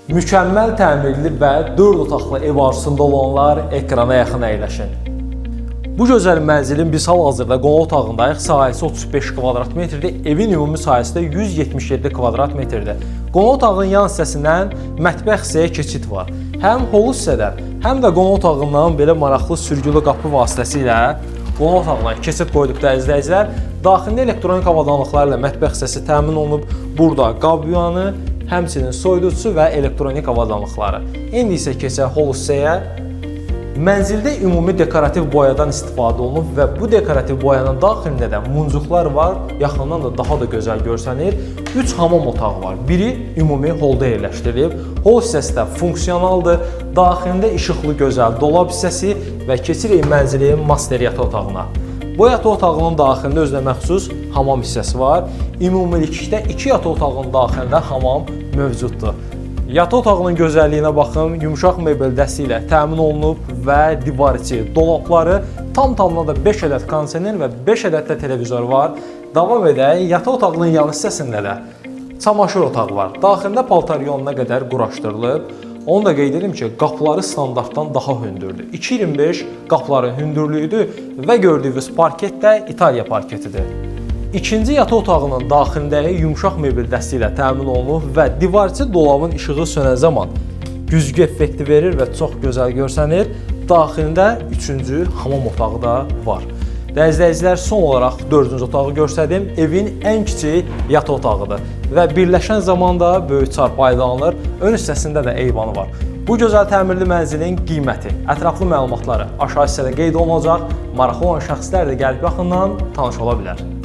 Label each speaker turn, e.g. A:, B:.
A: Mükəmməl təmirli və 4 otaqlı ev arzusunda olanlar ekrana yaxın əyləşin. Bu gözəl mənzilin biz hal-hazırda qonaq otağındayıq. Sahəsi 35 kvadrat metrdir. Evin ümumi sahəsi də 177 kvadrat metrdir. Qonaq otağının yan hissəsindən mətbəx hissəyə keçid var. Həm hol hissədən, həm də qonaq otağından belə maraqlı sürgülü qapı vasitəsilə qonaq otağına keçid qoyduq dəyərli izləyicilər. Daxilində elektronik avadanlıqlarla mətbəx hissəsi təmin olunub. Burada qab yuyanı, həmçinin soyuducusu və elektronik avadanlıqları. İndi isə keçək hol hissəyə. Mənzildə ümumi dekorativ boyadan istifadə olunub və bu dekorativ boyanın daxilində də muncuqlar var. Yaxından da daha da gözəl görsənir. 3 hamam otağı var. Biri ümumi holda yerləşdirilib. Hol hissəsi də funksionaldır. Daxilində işıqlı gözəl dolab hissəsi və keçirik mənzilin master yataq otağına. Bu yataq otağının daxilində özünə məxsus hamam hissəsi var. Ümumilikdə 2 yataq otağının daxilində hamam mövcuddur. Yataq otağının gözəlliyinə baxın, yumşaq mebel dəsti ilə təmin olunub və divar içi dolabları, tam-tamına da 5 ədəd kondisioner və 5 ədəd də televizor var. Davam edək, yataq otağının yan hissəsində də çamaşır otağı var. Daxilində paltar yuyanına qədər quraşdırılıb. Onu da qeyd edim ki, qapıları standartdan daha hündürdür. 2.25 qapıların hündürlüyüdür və gördüyünüz parket də İtaliya parketidir. İkinci yataq otağının daxilində yumşaq mebel dəsti ilə təmin olunub və divarçı dolabın işığı sönən zaman güzgü effekti verir və çox gözəl görsənir. Daxilində üçüncü hamam otağı da var. Dəyərli izləyicilər, son olaraq dördüncü otağı göstərdim. Evin ən kiçik yataq otağıdır və birləşən zaman da böyük çarpayı alınır. Ön hissəsində də eyvanı var. Bu gözəl təmirli mənzilin qiyməti, ətraflı məlumatları aşağı hissədə qeyd olunacaq. Maraqlı olan şəxslər də gəlib yaxından tanış ola bilər.